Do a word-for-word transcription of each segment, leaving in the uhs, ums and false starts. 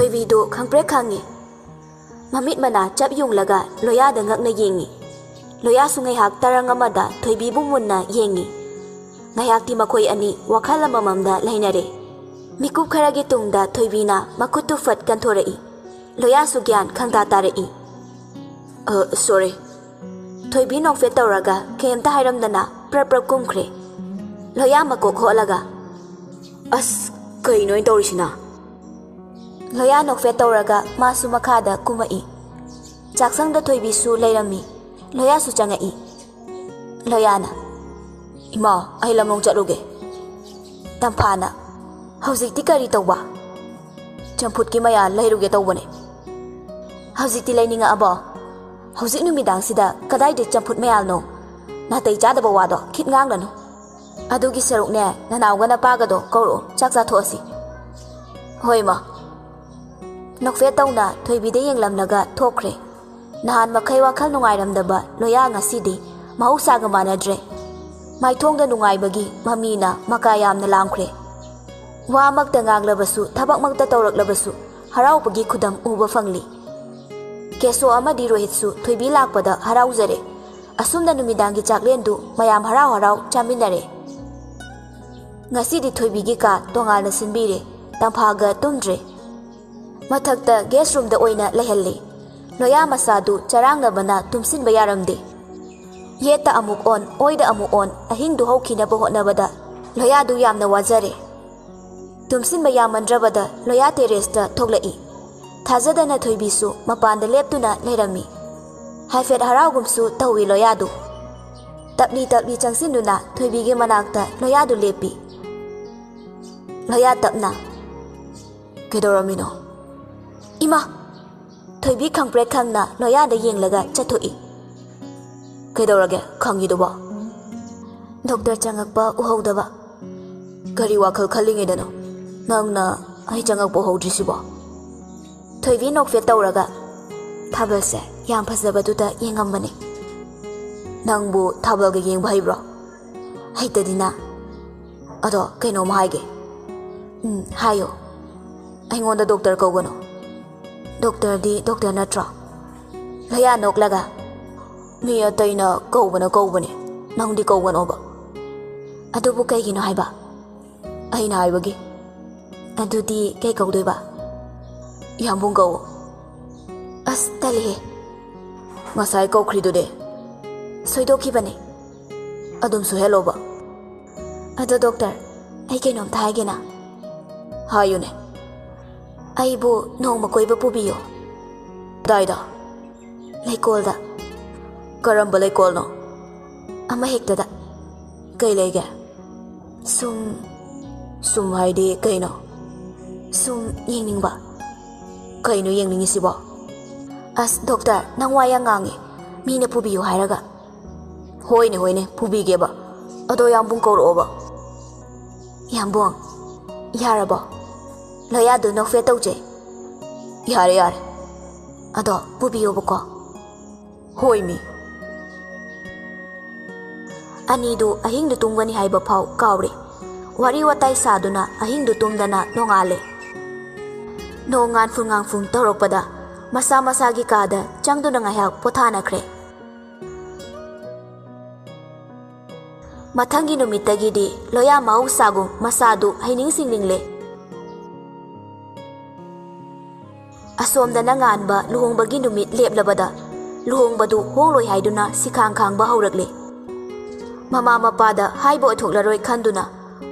ꯊꯣꯏꯕꯤꯗꯨ ꯈꯪꯄ꯭ꯔꯦꯛ ꯈꯪꯉꯤ꯫ ꯃꯃꯤꯠ ꯃꯅꯥ ꯆꯞ ꯌꯨꯡꯂꯒ ꯂꯣꯌꯥꯗ ꯉꯛꯅ ꯌꯦꯡꯉꯤ꯫ ꯂꯣꯌꯥꯁꯨ ꯉꯥꯏꯍꯥꯛ ꯇꯔꯪ ꯑꯃꯗ ꯊꯣꯏꯕꯤꯕꯨ ꯃꯨꯟꯅ ꯌꯦꯡꯉꯤ꯫ ꯉꯥꯏꯍꯥꯛꯇꯤ ꯃꯈꯣꯏ ꯑꯅꯤ ꯋꯥꯈꯜ ꯑꯃꯃꯝꯗ ꯂꯩꯅꯔꯦ꯫ ꯃꯤꯀꯨꯞ ꯈꯔꯒꯤ ꯇꯨꯡꯗ ꯊꯣꯏꯕꯤꯅ ꯃꯈꯨꯠꯇꯨ ꯐꯠ ꯀꯟꯊꯣꯔꯛꯏ꯫ ꯂꯣꯌꯥꯁꯨ ꯒ꯭ꯌꯥꯟ ꯈꯪꯇꯥ ꯇꯥꯔꯛꯏ꯫ "ꯑ, ꯁꯣꯔꯤ꯫ ꯊꯣꯏꯕꯤ ꯅꯣꯛꯐꯦꯠ ꯇꯧꯔꯒ ꯀꯩꯝꯇ ꯍꯥꯏꯔꯝꯗꯅ ꯄ꯭ꯔꯞ ꯄ꯭ꯔꯞ ꯀꯨꯝꯈ꯭ꯔꯦ꯫ ꯂꯣꯌꯥ ꯃꯀꯣꯛ ꯍꯣꯠꯂꯒ, "ꯑꯁ, ꯀꯩꯅꯣ ꯑꯩꯅ ꯇꯧꯔꯤꯁꯤꯅ?" ꯂꯣꯌꯥ ꯅꯣꯛꯐꯦꯠ ꯇꯧꯔꯒ ꯃꯥꯁꯨ ꯃꯈꯥꯗ ꯀꯨꯝꯃꯛꯏ꯫ ꯆꯥꯛꯁꯪꯗ ꯊꯣꯏꯕꯤꯁꯨ ꯂꯩꯔꯝꯃꯤ꯫ ꯂꯣꯌꯥꯁꯨ ꯆꯪꯉꯛꯏ꯫ ꯂꯣꯌꯥꯅ, "ꯏꯃꯥ, ꯑꯩ ꯂꯝꯂꯣꯡ ꯆꯠꯂꯨꯒꯦ꯫" ꯇꯝꯐꯥꯅ, "ꯍꯧꯖꯤꯛꯇꯤ ꯀꯔꯤ ꯇꯧꯕ?" "ꯆꯝꯐꯨꯠꯀꯤ ꯃꯌꯥꯜ ꯂꯩꯔꯨꯒꯦ ꯇꯧꯕꯅꯦ꯫" "ꯍꯧꯖꯤꯛꯇꯤ ꯂꯩꯅꯤꯡꯉꯛꯑꯕꯣ? ꯍꯧꯖꯤꯛ ꯅꯨꯃꯤꯗꯥꯡꯁꯤꯗ ꯀꯗꯥꯏꯗ ꯆꯝꯐꯨꯠ ꯃꯌꯥꯜꯅꯣ? ꯅꯥꯇꯩ ꯆꯥꯗꯕ ꯋꯥꯗꯣ ꯈꯤꯠ ꯉꯥꯡꯂꯅꯨ꯫ ꯑꯗꯨꯒꯤ ꯁꯔꯨꯛꯅꯦ, ꯅꯅꯥꯎꯒ ꯅꯄꯥꯒꯗꯣ ꯀꯧꯔꯛꯑꯣ, ꯆꯥꯛ ꯆꯥꯊꯣꯛꯑꯁꯤ꯫" "ꯍꯣꯏ, ꯏꯃꯥ꯫" ꯅꯣꯛꯐꯦꯠ ꯇꯧꯅ ꯊꯣꯏꯕꯤꯗ ꯌꯦꯡꯂꯝꯂꯒ ꯊꯣꯛꯈ꯭ꯔꯦ꯫ ꯅꯍꯥꯟ ꯃꯈꯩ ꯋꯥꯈꯜ ꯅꯨꯡꯉꯥꯏꯔꯝꯗꯕ ꯂꯣꯌꯥ ꯉꯁꯤꯗꯤ ꯃꯍꯧꯁꯥꯒ ꯃꯥꯟꯅꯗ꯭ꯔꯦ꯫ ꯃꯥꯏꯊꯣꯡꯗ ꯅꯨꯡꯉꯥꯏꯕꯒꯤ ꯃꯃꯤꯅ ꯃꯀꯥ ꯌꯥꯝꯅ ꯂꯥꯝꯈ꯭ꯔꯦ꯫ ꯋꯥꯃꯛꯇ ꯉꯥꯡꯂꯕꯁꯨ, ꯊꯕꯛꯃꯛꯇ ꯇꯧꯔꯛꯂꯕꯁꯨ, ꯍꯔꯥꯎꯕꯒꯤ ꯈꯨꯗꯝ ꯎꯕ ꯐꯪꯂꯤ꯫ ꯀꯦꯁꯣ ꯑꯃꯗꯤ ꯔꯣꯍꯤꯠꯁꯨ ꯊꯣꯏꯕꯤ ꯂꯥꯛꯄꯗ ꯍꯔꯥꯎꯖꯔꯦ꯫ ꯑꯁꯨꯝꯅ ꯅꯨꯃꯤꯗꯥꯡꯒꯤ ꯆꯥꯛꯂꯦꯟꯗꯨ ꯃꯌꯥꯝ ꯍꯔꯥꯎ ꯍꯔꯥꯎ ꯆꯥꯃꯤꯟꯅꯔꯦ꯫ ꯉꯁꯤꯗꯤ ꯊꯣꯏꯕꯤꯒꯤ ꯀꯥ ꯇꯣꯉꯥꯟꯅ ꯁꯤꯟꯕꯤꯔꯦ꯫ ꯇꯝꯐꯥꯒ ꯇꯨꯝꯗ꯭ꯔꯦ꯫ ꯃꯊꯛꯇ ꯒꯦꯁ ꯔꯨꯝꯗ ꯑꯣꯏꯅ ꯂꯩꯍꯜꯂꯦ꯫ ꯂꯣꯌꯥ ꯃꯁꯥꯗꯨ ꯆꯔꯥꯡꯅꯕꯅ ꯇꯨꯝꯁꯤꯟꯕ ꯌꯥꯔꯝꯗꯦ꯫ ꯌꯦꯠꯇ ꯑꯃꯨꯛ ꯑꯣꯟ, ꯑꯣꯏꯗ ꯑꯃꯨꯛ ꯑꯣꯟ, ꯑꯍꯤꯡꯗꯨ ꯍꯧꯈꯤꯅꯕ ꯍꯣꯠꯅꯕꯗ ꯂꯣꯌꯥꯗꯨ ꯌꯥꯝꯅ ꯋꯥꯖꯔꯦ꯫ ꯇꯨꯝꯁꯤꯟꯕ ꯌꯥꯃꯟꯗ꯭ꯔꯕꯗ ꯂꯣꯌꯥ ꯇꯦꯔꯦꯁꯇ ꯊꯣꯛꯂꯛꯏ꯫ ꯊꯥꯖꯗꯅ ꯊꯣꯏꯕꯤꯁꯨ ꯃꯄꯥꯟꯗ ꯂꯦꯞꯇꯨꯅ ꯂꯩꯔꯝꯃꯤ꯫ ꯍꯥꯏꯐꯦꯠ ꯍꯔꯥꯎꯒꯨꯝꯁꯨ ꯇꯧꯏ ꯂꯣꯌꯥꯗꯨ꯫ ꯇꯞꯂꯤ ꯇꯞꯂꯤ ꯆꯪꯁꯤꯟꯗꯨꯅ ꯊꯣꯏꯕꯤꯒꯤ ꯃꯅꯥꯛꯇ ꯂꯣꯌꯥꯗꯨ ꯂꯦꯞꯄꯤ꯫ ꯂꯣꯌꯥ ꯇꯞꯅ, "ꯀꯩꯗꯧꯔꯝꯃꯤꯅꯣ?" "ꯏꯃꯥ!" ꯊꯣꯏꯕꯤ ꯈꯪꯄ꯭ꯔꯦꯛ ꯈꯪꯅ ꯂꯣꯌꯥꯗ ꯌꯦꯡꯂꯒ ꯆꯠꯊꯣꯛꯏ꯫ "ꯀꯩꯗꯧꯔꯒꯦ ꯈꯪꯉꯤꯗꯨꯕꯣ?" "ꯗꯣꯛꯇꯔ ꯆꯪꯉꯛꯄ ꯎꯍꯧꯗꯕ꯫" "ꯀꯔꯤ ꯋꯥꯈꯜ ꯈꯜꯂꯤꯉꯩꯗꯅꯣ ꯅꯪꯅ ꯑꯩ ꯆꯪꯉꯛꯄ ꯎꯍꯧꯗ꯭ꯔꯤꯁꯤꯕꯣ?" ꯊꯣꯏꯕꯤ ꯅꯣꯛꯐꯦꯠ ꯇꯧꯔꯒ, "ꯊꯥꯕꯜꯁꯦ ꯌꯥꯝ ꯐꯖꯕꯗꯨꯗ ꯌꯦꯡꯉꯝꯕꯅꯦ꯫" "ꯅꯪꯕꯨ ꯊꯥꯕꯜꯒ ꯌꯦꯡꯕ ꯍꯩꯕ꯭ꯔꯣ?" "ꯍꯩꯇꯗꯤꯅ꯫ ꯑꯗꯣ ꯀꯩꯅꯣꯝ ꯍꯥꯏꯒꯦ꯫" "ꯎꯝ, ꯍꯥꯏꯌꯣ꯫" ꯑꯩꯉꯣꯟꯗ ꯗꯣꯛꯇꯔ ꯀꯧꯒꯅꯨ꯫ ꯗꯣꯛꯇꯔꯗꯤ ꯗꯣꯛꯇꯔ ꯅꯠꯇ꯭ꯔꯣ? ꯂꯣꯌꯥ ꯅꯣꯛꯂꯒ, "ꯃꯤ ꯑꯇꯩꯅ ꯀꯧꯕꯅ ꯀꯧꯕꯅꯦ, ꯅꯪꯗꯤ ꯀꯧꯒꯅꯣꯕ꯫ ꯑꯗꯨꯕꯨ ꯀꯩꯒꯤꯅꯣ ꯍꯥꯏꯕ?" "ꯑꯩꯅ ꯍꯥꯏꯕꯒꯤ꯫" "ꯑꯗꯨꯗꯤ ꯀꯩ ꯀꯧꯗꯣꯏꯕ?" "ꯌꯥꯝꯕꯨꯡ ꯀꯧꯋꯣ꯫" "ꯑꯁ, ꯇꯜꯂꯤꯍꯦ꯫ ꯉꯁꯥꯏ ꯀꯧꯈ꯭ꯔꯤꯗꯨꯗꯤ?" "ꯁꯣꯏꯗꯣꯛꯈꯤꯕꯅꯦ꯫" "ꯑꯗꯨꯝ ꯁꯣꯏꯍꯜꯂꯣꯕ꯫" "ꯑꯗꯣ ꯗꯣꯛꯇꯔ, ꯑꯩ ꯀꯩꯅꯣꯝꯇ ꯍꯥꯏꯒꯦꯅ꯫" "ꯍꯥꯏꯌꯨꯅꯦ꯫" "ꯑꯩꯕꯨ ꯅꯣꯡꯃ ꯀꯣꯏꯕ ꯄꯨꯕꯤꯌꯣ꯫" "ꯀꯗꯥꯏꯗ?" "ꯂꯩꯀꯣꯜꯗ꯫" "ꯀꯔꯝꯕ ꯂꯩꯀꯣꯜꯅꯣ?" "ꯑꯃ ꯍꯦꯛꯇꯗ꯫" "ꯀꯩ ꯂꯩꯒꯦ?" "ꯁꯨꯝ꯫" "ꯁꯨꯝ ꯍꯥꯏꯗꯤ ꯀꯩꯅꯣ?" "ꯁꯨꯝ ꯌꯦꯡꯅꯤꯡꯕ꯫" "ꯀꯩꯅꯣ ꯌꯦꯡꯅꯤꯡꯉꯤꯁꯤꯕꯣ?" "ꯑꯁ ꯗꯣꯛꯇꯔ, ꯅꯪ ꯋꯥ ꯌꯥꯝ ꯉꯥꯡꯉꯤ, ꯃꯤꯅ ꯄꯨꯕꯤꯌꯨ ꯍꯥꯏꯔꯒ꯫" "ꯍꯣꯏꯅꯦ ꯍꯣꯏꯅꯦ, ꯄꯨꯕꯤꯒꯦꯕ꯫ ꯑꯗꯣ ꯌꯥꯝꯕꯨꯡ ꯀꯧꯔꯛꯑꯣꯕ꯫" "ꯌꯥꯝꯕꯨꯡ, ꯌꯥꯔꯕꯣ? ꯂꯣꯌꯥꯗꯨ ꯅꯣꯛꯐꯦꯠ ꯇꯧꯖꯩ꯫" "ꯌꯥꯔꯦ ꯌꯥꯔꯦ꯫" "ꯑꯗꯣ ꯄꯨꯕꯤꯌꯣꯕꯀꯣ꯫" "ꯍꯣꯏ ꯃꯤ꯫" ꯑꯅꯤꯗꯨ ꯑꯍꯤꯡꯗꯨ ꯇꯨꯝꯒꯅꯤ ꯍꯥꯏꯕ ꯐꯥꯎ ꯀꯥꯎꯔꯦ꯫ ꯋꯥꯔꯤ ꯋꯥꯇꯥꯏ ꯁꯥꯗꯨꯅ ꯑꯍꯤꯡꯗꯨ ꯇꯨꯝꯗꯅ ꯅꯣꯡꯉꯥꯜꯂꯦ꯫ ꯅꯣꯡ ꯉꯥꯟꯐꯨ ꯉꯥꯡꯐꯨ ꯇꯧꯔꯛꯄꯗ ꯃꯁꯥ ꯃꯁꯥꯒꯤ ꯀꯥꯗ ꯆꯪꯗꯨꯅ ꯉꯥꯏꯍꯥꯛ ꯄꯣꯊꯥꯅꯈ꯭ꯔꯦ꯫ ꯃꯊꯪꯒꯤ ꯅꯨꯃꯤꯠꯇꯒꯤꯗꯤ ꯂꯣꯌꯥ ꯃꯍꯧꯁꯥꯒꯨꯝ ꯃꯁꯥꯗꯨ ꯍꯩꯅꯤꯡ ꯁꯤꯡꯅꯤꯡꯂꯦ꯫ ꯑꯁꯣꯝꯗꯅ ꯉꯥꯟꯕ ꯂꯨꯍꯣꯡꯕꯒꯤ ꯅꯨꯃꯤꯠ ꯂꯦꯞꯂꯕꯗ ꯂꯨꯍꯣꯡꯕꯗꯨ ꯍꯣꯡꯂꯣꯏ ꯍꯥꯏꯗꯨꯅ ꯁꯤꯈꯥꯡ ꯈꯥꯡꯕ ꯍꯧꯔꯛꯂꯦ꯫ ꯃꯃꯥ ꯃꯄꯥꯗ ꯍꯥꯏꯕ ꯑꯣꯏꯊꯣꯛꯂꯔꯣꯏ ꯈꯟꯗꯨꯅ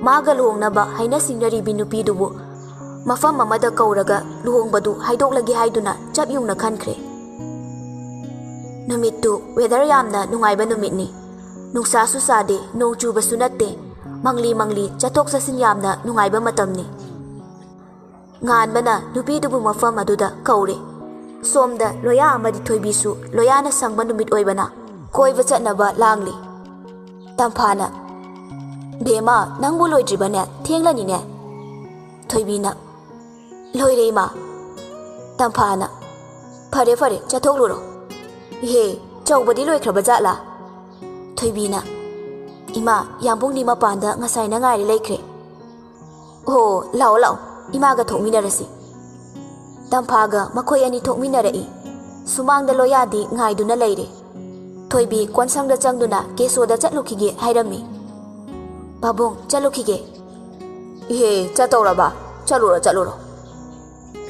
ꯃꯥꯒ ꯂꯨꯍꯣꯡꯅꯕ ꯍꯥꯏꯅ ꯁꯤꯡꯅꯔꯤꯕꯤ ꯅꯨꯄꯤꯗꯨꯕꯨ ꯃꯐꯝ ꯑꯃꯗ ꯀꯧꯔꯒ ꯂꯨꯍꯣꯡꯕꯗꯨ ꯍꯥꯏꯗꯣꯛꯂꯒꯦ ꯍꯥꯏꯗꯨꯅ ꯆꯞ ꯌꯨꯡꯅ ꯈꯟꯈ꯭ꯔꯦ꯫ ꯅꯨꯃꯤꯠꯇꯨ ꯋꯦꯗꯔ ꯌꯥꯝꯅ ꯅꯨꯡꯉꯥꯏꯕ ꯅꯨꯃꯤꯠꯅꯤ꯫ ꯅꯨꯡꯁꯥꯁꯨ ꯁꯥꯗꯦ, ꯅꯣꯡ ꯆꯨꯕꯁꯨ ꯅꯠꯇꯦ꯫ ꯃꯪꯂꯤ ꯃꯪꯂꯤ ꯆꯠꯊꯣꯛ ꯆꯠꯁꯤꯟ ꯌꯥꯝꯅ ꯅꯨꯡꯉꯥꯏꯕ ꯃꯇꯝꯅꯤ꯫ ꯉꯥꯟꯕꯅ ꯅꯨꯄꯤꯗꯨꯕꯨ ꯃꯐꯝ ꯑꯗꯨꯗ ꯀꯧꯔꯦ꯫ ꯁꯣꯝꯗ ꯂꯣꯌꯥ ꯑꯃꯗꯤ ꯊꯣꯏꯕꯤꯁꯨ ꯂꯣꯌꯥꯅ ꯁꯪꯕ ꯅꯨꯃꯤꯠ ꯑꯣꯏꯕꯅ ꯀꯣꯏꯕ ꯆꯠꯅꯕ ꯂꯥꯡꯂꯤ꯫ ꯇꯝꯐꯥꯅ, "ꯕꯦꯝꯃ, ꯅꯪꯕꯨ ꯂꯣꯏꯗ꯭ꯔꯤꯕꯅꯦ? ꯊꯦꯡꯂꯅꯤꯅꯦ꯫" ꯊꯣꯏꯕꯤꯅ, "ꯂꯣꯏꯔꯦ ꯏꯃꯥ꯫" ꯇꯝꯐꯥꯅ, "ꯐꯔꯦ ꯐꯔꯦ, ꯆꯠꯊꯣꯛꯂꯨꯔꯣ꯫" "ꯏꯍꯦ, ꯆꯧꯕꯗꯤ ꯂꯣꯏꯈ꯭ꯔꯕ ꯖꯥꯠꯂꯥ?" ꯊꯣꯏꯕꯤꯅ, "ꯏꯃꯥ, ꯌꯥꯝꯕꯨꯡꯗꯤ ꯃꯄꯥꯟꯗ ꯉꯁꯥꯏꯅ ꯉꯥꯏꯔꯦ ꯂꯩꯈ꯭ꯔꯦ꯫" "ꯑꯣ, ꯂꯥꯛꯑꯣ ꯂꯥꯛꯑꯣ, ꯏꯃꯥꯒ ꯊꯣꯛꯃꯤꯟꯅꯔꯁꯤ꯫ ꯇꯝꯐꯥꯒ ꯃꯈꯣꯏ ꯑꯅꯤ ꯊꯣꯛꯃꯤꯟꯅꯔꯛꯏ꯫ ꯁꯨꯃꯥꯡꯗ ꯂꯣꯌꯥꯗꯤ ꯉꯥꯏꯗꯨꯅ ꯂꯩꯔꯦ꯫ ꯊꯣꯏꯕꯤ ꯀꯣꯟꯁꯪꯗ ꯆꯪꯗꯨꯅ ꯀꯦꯁꯣꯗ ꯆꯠꯂꯨꯈꯤꯒꯦ ꯍꯥꯏꯔꯝꯃꯤ꯫ "ꯄꯥꯕꯨꯡ, ꯆꯠꯂꯨꯈꯤꯒꯦ꯫" "ꯏꯍꯦ, ꯆꯠꯇꯧꯔꯕ? ꯆꯠꯂꯨꯔꯣ, ꯆꯠꯂꯨꯔꯣ꯫"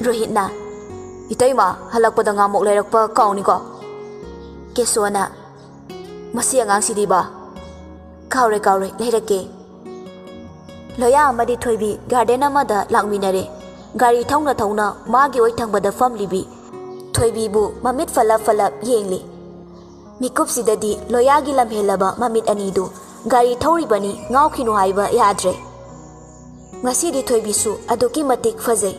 ꯔꯣꯍꯤꯠꯅ, "ꯏꯇꯩꯃ, ꯍꯜꯂꯛꯄꯗ ꯉꯥꯃꯣꯛ ꯂꯩꯔꯛꯄ ꯀꯥꯎꯅꯤꯀꯣ꯫" ꯀꯦꯁꯣꯅ, "ꯃꯁꯤ ꯑꯉꯥꯡꯁꯤꯗꯤꯕ꯫" "ꯀꯥꯎꯔꯣꯏ, ꯀꯥꯎꯔꯣꯏ, ꯂꯩꯔꯛꯀꯦ꯫" ꯂꯣꯌꯥ ꯑꯃꯗꯤ ꯊꯣꯏꯕꯤ ꯒꯥꯔꯗꯦꯟ ꯑꯃꯗ ꯂꯥꯛꯃꯤꯟꯅꯔꯦ꯫ ꯒꯥꯔꯤ ꯊꯧꯅ ꯊꯧꯅ ꯃꯥꯒꯤ ꯑꯣꯏ ꯊꯪꯕꯗ ꯐꯝꯂꯤꯕꯤ ꯊꯣꯏꯕꯤꯕꯨ ꯃꯃꯤꯠ ꯐꯠꯂꯞ ꯐꯠꯂꯞ ꯌꯦꯡꯂꯤ꯫ ꯃꯤꯀꯨꯞꯁꯤꯗꯗꯤ ꯂꯣꯌꯥꯒꯤ ꯂꯝꯍꯦꯜꯂꯕ ꯃꯃꯤꯠ ꯑꯅꯤꯗꯨ ꯒꯥꯔꯤ ꯊꯧꯔꯤꯕꯅꯤ ꯉꯥꯎꯈꯤꯅꯨ ꯍꯥꯏꯕ ꯌꯥꯗ꯭ꯔꯦ꯫ ꯉꯁꯤꯗꯤ ꯊꯣꯏꯕꯤꯁꯨ ꯑꯗꯨꯛꯀꯤ ꯃꯇꯤꯛ ꯐꯖꯩ꯫